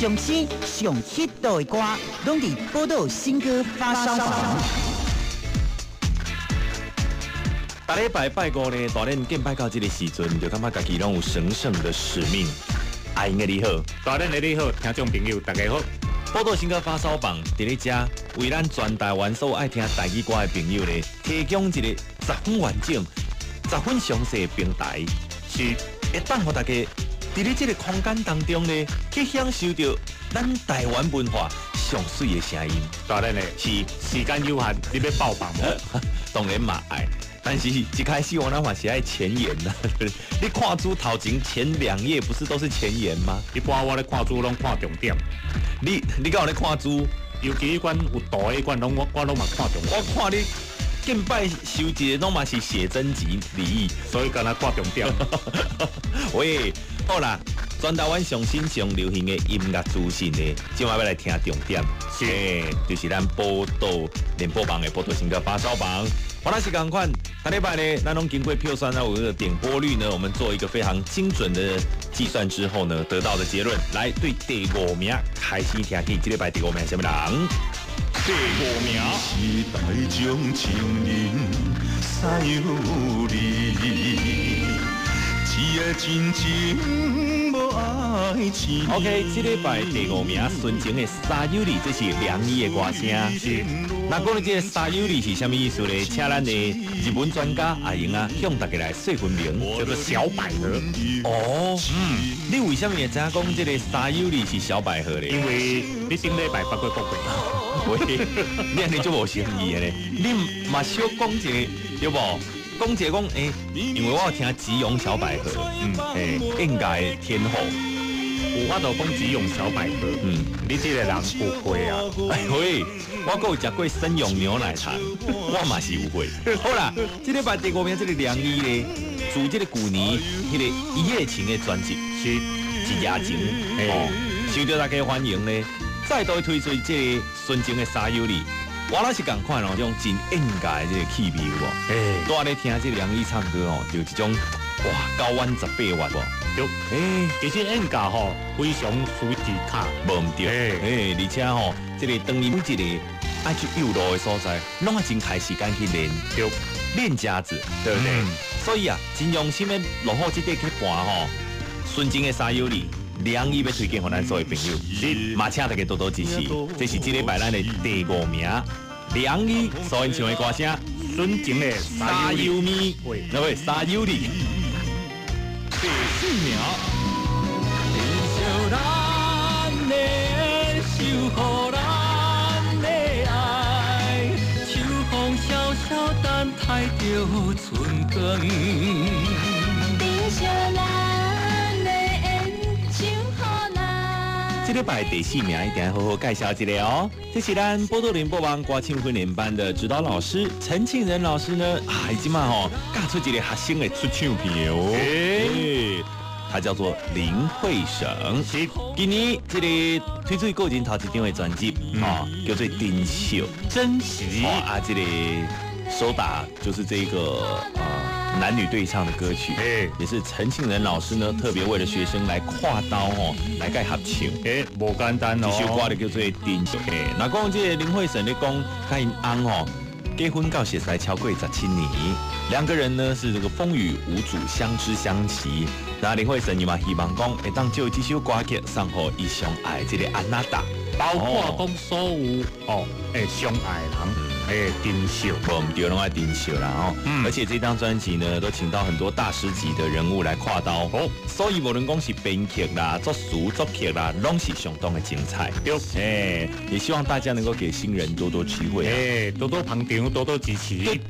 上新上 hit 的歌，攏佇寶島新歌發燒榜。逐禮拜拜五呢，大練敬拜到這個時陣，就感覺家己攏有神聖的使命。阿英的你好，大練的你好，聽眾朋友大家好。寶島新歌發燒榜佇咧遮，為咱全台灣所有愛聽台語歌的朋友呢，提供一個十分完整、十分詳細的平台，是會當予大家佇咧這個空間當中呢，去享受著咱台灣文化上媠的聲音。大練的是時間有限，你欲報榜無？當然嘛愛。但是一開始我那嘛是愛前言啦，你看書頭前前兩頁不是都是前言嗎？一般我咧看書攏看重點。你敢有咧看書？尤其彼款有圖的彼款，攏我攏嘛看重點。我看你近擺收一个攏嘛是寫真集禮儀，所以敢若看重點。喂，好啦，全台灣上新上流行的音樂資訊呢，這擺欲來聽重點，是，就是咱寶島聯播網的寶島新歌發燒榜。我那是仝款，逐禮拜呢，咱攏經過票選，那有個點播率呢，我們做一個非常精準的計算之後呢，得到的結論，來對第五名開始聽起，這禮拜第五名啥物人？第五名。是台中情人三有你，一个真情無愛情。 OK，這禮拜第五名孫晴的《沙尤里》，這是梁依的歌聲。是。那講到這個沙尤里是啥物意思呢？請咱的日本專家阿英啊，向大家來說分明，叫做小百合。哦，你為啥物會知影講這個沙尤里是小百合呢？因為你頂禮拜捌過講過。喂，你按呢足無誠意的咧，你嘛小講一個對無？講一個講，因為我有聽吉永小百合，應該天后。有法度講吉永小百合，你這個人有會啊？喂，我閣有食過森永牛奶糖，我嘛是有會。好啦，這禮拜第五名這個梁依咧，自這個舊年彼個一夜情的專輯是一夜情，哦，受著大家歡迎咧，再度推出這個純情的沙尤里。我那是仝款哦，這種真演界的這個氣味有無？拄仔咧聽這個梁依唱歌哦，就一種哇九彎十八彎無？對，其實演歌吼非常需技巧，無毋對，而且吼，這個當伊每一個愛去幼路的所在，攏愛真開時間去練，對，練家子，對不對？所以啊，真用心的落好這塊去盤吼，純情的沙尤里，梁依欲推薦予咱所有朋友，是，嘛請大家多多支持。這是這禮拜咱的第五名，梁依所演唱的歌聲，純情的沙尤咪，那位沙尤里。第四名。珍惜咱的緣，守護咱的愛，秋風蕭蕭等待著春光。珍惜咱的緣，守護咱。這禮拜第四名一定要好好介紹一下哦。這是咱寶島聯播網歌唱訓練班的指導老師陳慶仁老師呢，啊，伊這馬吼教出一個學生的出唱片哦。他叫做林慧省，是今年這個推出個人頭一張的專輯，哦，叫做《珍惜》，珍惜啊，這個首打就是這個男女對唱的歌曲，也是陳慶仁老師呢特別為了學生來跨刀哦，來蓋合唱，無簡單哦。這首歌就叫做《珍惜》。那講這個林慧省咧講，佮𪜶翁哦，結婚到現在超過17年，兩個人呢是這個風雨無阻，相知相惜。那林慧省伊嘛希望講會當借這首歌曲送予伊上愛這個安娜達，包括講所有哦，相愛人。珍惜，無毋對，攏愛珍惜啦吼。而且這張專輯呢，都請到很多大師級的人物來跨刀，所以無論講是編曲啦、作詞作曲啦，攏是相當的精彩。對，也希望大家能夠給新人多多機會，多多捧場，多多支持。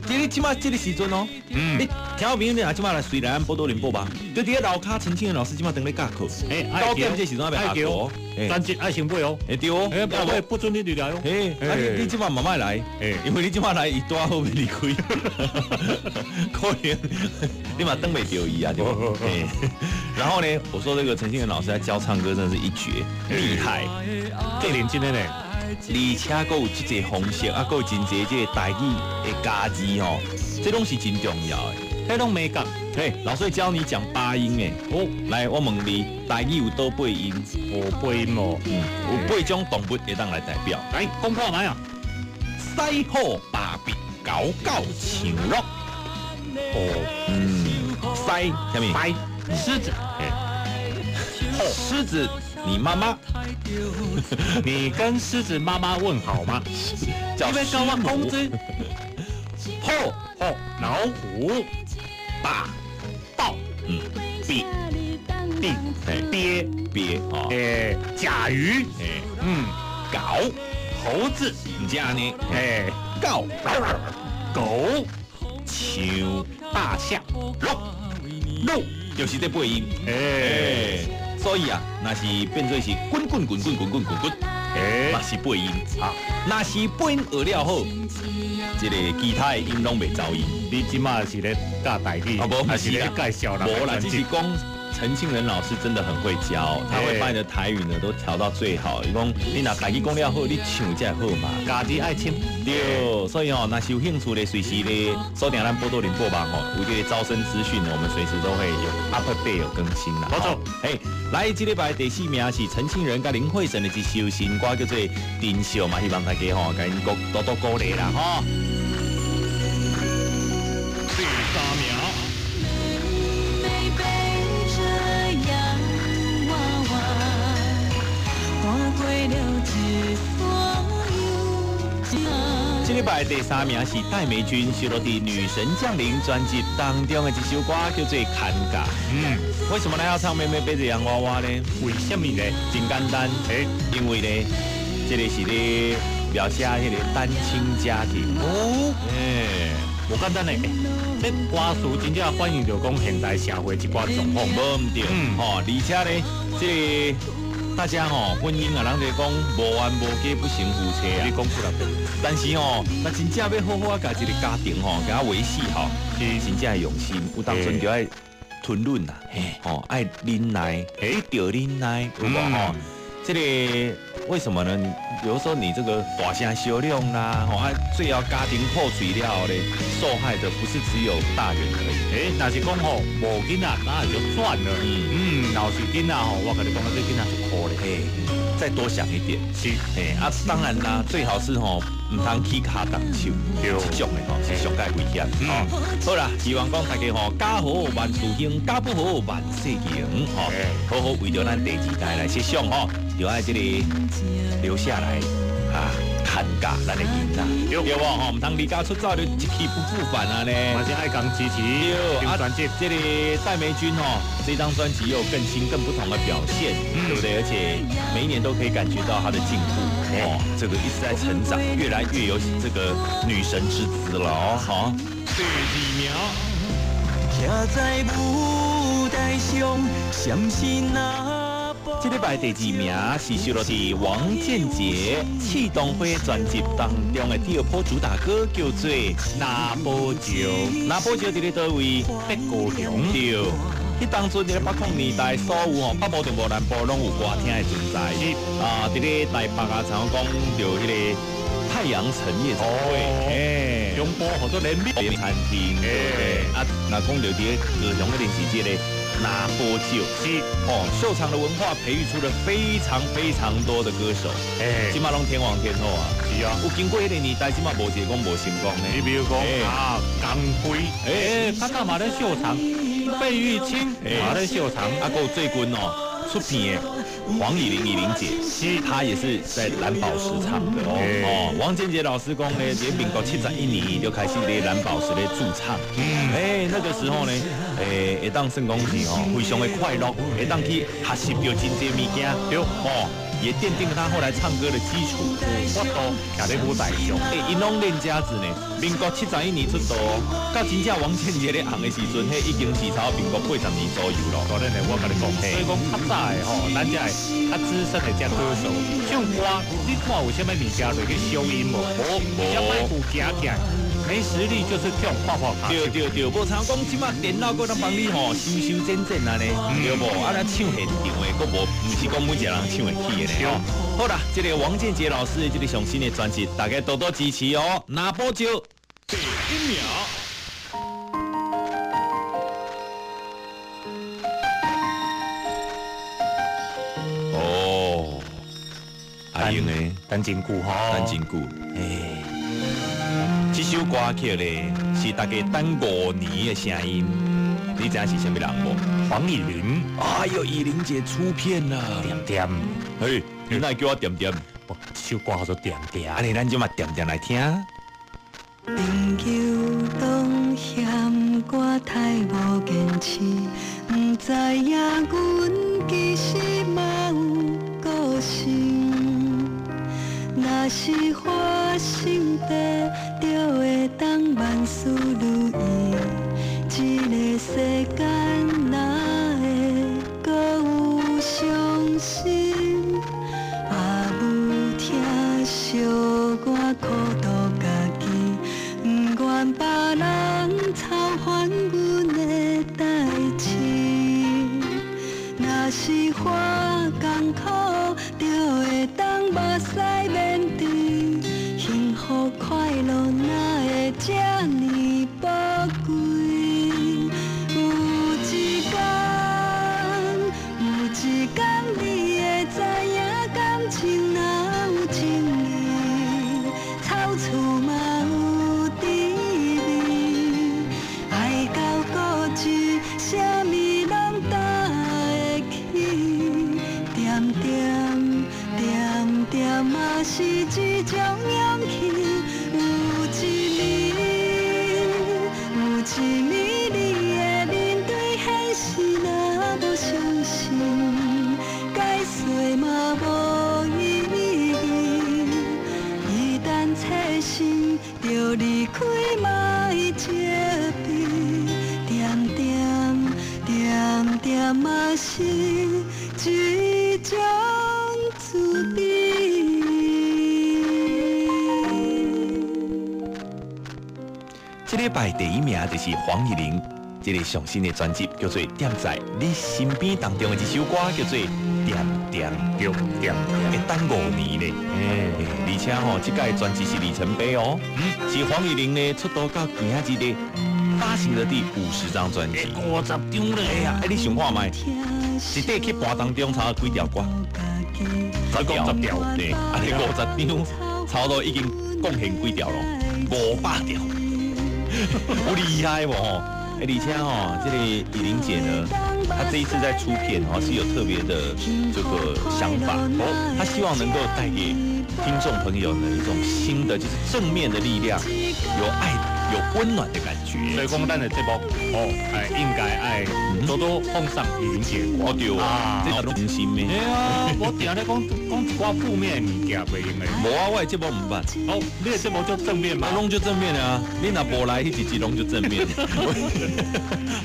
你這馬這個時陣哦，你聽眾朋友你若這馬來隨來咱寶島聯播網，就佇咧樓跤陳慶仁老師這馬當咧教課，9點這時陣還袂下課，專輯愛先買哦，對哦，不准你離來哦，啊你這馬慢慢來，因為你這馬來伊拄好欲離開，可能你嘛等袂著伊啊，對無？然後呢，我說這個陳慶仁老師在教唱歌真的是一絕，厲害，這認真的呢。而且閣有這個方式，啊，閣有真濟這個台語的加字吼，這攏是真重要的。彼攏美感。嘿，老師教你講八音誒。哦，來，我問你，台語有佗八音？哦，八音哦，有八種動物會當來代表。來，講看覓啊？獅虎爸比狗狗象鹿。哦，獅，啥物？白獅子。虎，獅子，你媽媽。你跟獅子媽媽問好嗎？叫你欲共我講這。虎虎老虎，爸豹，比比鱉鱉哦，甲魚，狗猴子，毋是按呢，狗狗象大象鹿鹿就是這八音，所以啊，若是變做是滾滾滾滾滾滾滾滾，嘛是八音啊。若是八音學了好，這個其他的音攏袂走音。你這馬是咧教台語，啊無，還是咧介紹人？無啦，只是講陳慶仁老師真的很會教，他會把你的台語呢都調到最好。伊講你若台語講了好，你唱才會好嘛。家己愛唱。對，所以哦，若是有興趣的，隨時咧鎖定咱寶島聯播網吼，有這個招生資訊呢，我們隨時都會有 update 有更新啦。沒錯，嘿，來，這禮拜第四名是陳慶仁佮林慧嬸的一首新歌，叫做《珍惜》嘛，希望大家吼，共𪜶多多鼓勵啦，吼。第三名。妹妹背著洋娃娃，跨過了這所有。這禮拜第三名是戴美君收錄佇《女神降臨》專輯當中的一首歌，叫做《牽嫁》。為什麼呢要唱《妹妹背著洋娃娃》呢？為什麼呢？真簡單，因為呢，這個是咧描寫彼個單親家庭。哦，無簡單呢。這歌詞真正反映著講現代社會一寡狀況，無毋對，吼，而且呢，這個大家吼婚姻啊，人就講無冤無家不成夫妻啊。你講出來。但是吼，若真正欲好好啊，共一個家庭吼，共維繫吼，是真正用心，有當陣就愛吞忍啦，吼，愛忍耐，著忍耐，有無吼？這個為什麼呢？有時候你這個大聲相量啦，吼啊，最後家庭破碎了後咧，受害的不是只有大人而已。若是講吼無囡仔，那就算了。若是囡仔吼，我共你講，這囡仔足可憐。再多想一點。是，啊，當然啦，最好是吼，毋通起跤動手，這種的吼是上蓋危險。好啦，希望講大家吼，家和萬事興，家不和萬事興，吼，好好為著咱第二代來設想吼，就愛這個留下來啊，牽教咱的囡仔，對無吼？毋通離家出走就一去不復返啊呢。嘛是愛共支持。對，啊，專輯這個戴美君吼，這張專輯又有更新、更不同的表現，對不對？而且每一年都可以感覺到她的進步，哦，這個一直在成長，越來越有這個女神之姿了哦。好，第二名。徛在舞台上，閃是那這禮拜第二名是收錄佇王建傑《刺桐花》專輯當中的第二波主打歌，叫做《那寶石》。那寶石佇咧佗位？北高雄。對，彼當陣佇咧八零年代，所有吼北部、中部、南部攏有歌廳的存在。啊，佇咧台北啊，像講著彼個太陽城夜總會，中部好多聯名餐廳，啊，若講著佇咧高雄那邊是這個那寶石，是哦，秀場的文化培育出了非常非常多的歌手，這馬攏天王天後啊，是啊，有經過彼個年代，這馬無一個講無成功的。你比如講啊，江輝，較早嘛咧秀場，費玉清嘛咧秀場，啊，閣有最近哦出片的黃以玲，以玲姐，是，她也是在藍寶石唱的哦。哦，王建傑老師講呢，佇民國71年就開始佇藍寶石咧駐唱。那個時候呢，會當算講是哦，非常的快樂，會當去學習著真濟物件，對，哦，也奠定了他後來唱歌的基礎。我都徛咧舞台上，𪜶攏練家子呢。民國71年出道，到真正王建傑咧紅的時陣，彼已經是差不多民國80年左右咯。當然咧，我共你講，所以講較早的吼，咱這的較資深的這歌手唱歌，你看有啥物物件落去消音無？無，這麥克行起來，沒實力就是跳泡泡卡。對對對，無像講這馬電腦閣通幫你吼修修剪剪按呢，對無？啊，咱唱現場的，閣無，毋是講每一個人唱會起的呢。好啦，這個王建傑老師的這個上新的專輯，大家多多支持哦。那寶石第一名。用的，等真久吼，等真久。哎，這首歌曲咧是大家等5年的聲音，你知影是啥物人無？黃以玲。哎呦，以玲姐出片了，恬恬。嘿，你哪會叫我恬恬？這首歌叫做恬恬。按呢，咱這馬恬恬來聽。朋友攏嫌我太無堅持，毋知影阮其實嘛有個性。若是發生地，就會當萬事如意。這个世間哪會閣有傷心？阿母疼惜我苦毒家己，毋願別人操煩阮的代誌。若是我艱苦，就會當目屎免滴。幸福快樂哪會這呢寶貴？有一天，有一天你會知影感情若有情義，草厝嘛有甜味。愛到固執，啥物攏擔會起。恬恬恬恬嘛是一種勇氣。有一暝，有一暝，你會面對現實，若無相信，解說嘛無意義。一旦切身，就離開嘛會責備。恬恬恬恬嘛是一種慈悲。這禮拜第一名就是黃以玲，這個上新的專輯叫做《踮在你身邊》當中的一首歌叫做《恬恬》，對，恬恬，會等5年咧。而且吼，這屆專輯是里程碑哦，是黃以玲呢出道到今仔日的發行的第50張專輯，50張咧。哎呀，你想看覓？一塊去盤當中差幾條歌？十條，對，啊，你50張，差不多已經貢獻幾條咯，500條。好厲害無？而且吼，這個以玲姐呢，她這一次在出片哦，是有特別的這個想法哦，她希望能夠帶給聽眾朋友呢一種新的，就是正面的力量，有愛、有溫暖的感覺。所以講，咱的節目哦，哎，應該愛多多奉上以玲姐歌。哦對啊，這攏真心的。對啊，我定咧講講一寡負面的物件袂用的。無啊，我的節目毋捌。哦，你的節目就正面嘛？攏就正面啊！你若無來，彼一集攏就正面。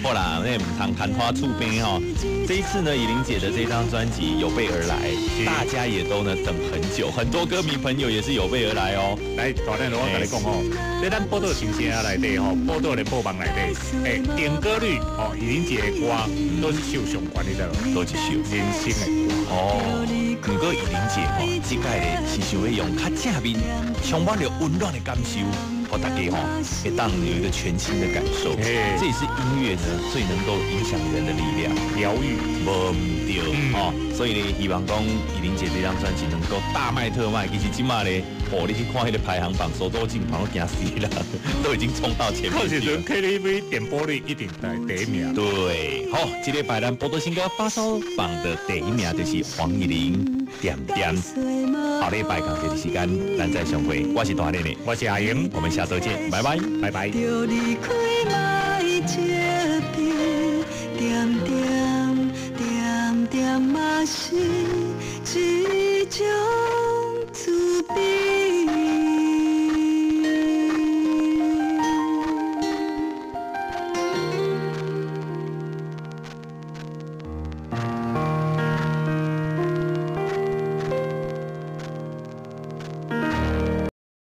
好啦，那毋通曇花厝邊吼。這一次呢，以玲姐的這張專輯有備而來，大家也都呢等很久，很多歌迷朋友也是有備而來哦。來，大躉，我共你講吼，這咱報道新聲內底吼，報道聯播網內底，欸，點歌率哦，以玲姐的歌都是受上懸，你知無？都是受人生的歌哦。毋過以玲姐吼，這屆咧是想欲用較正面、充滿了溫暖的感受，予大家吼會當有一個全新的感受。這也是音樂呢最能夠影響人的力量，療癒。無毋對哦，所以呢，希望講以玲姐這張專輯能夠大賣特賣。其實這馬咧，哦，你去看彼個排行榜，手都進榜都驚死啦，都已經衝到前面去了。 KTV 點播率一定在第一名。對，好，這禮拜咱報道新歌發燒榜的第一名就是黃以玲，恬恬。後禮拜仝個時間，咱再相會。我是大練的，我是阿英，我們下週見，拜拜，拜拜。就離開。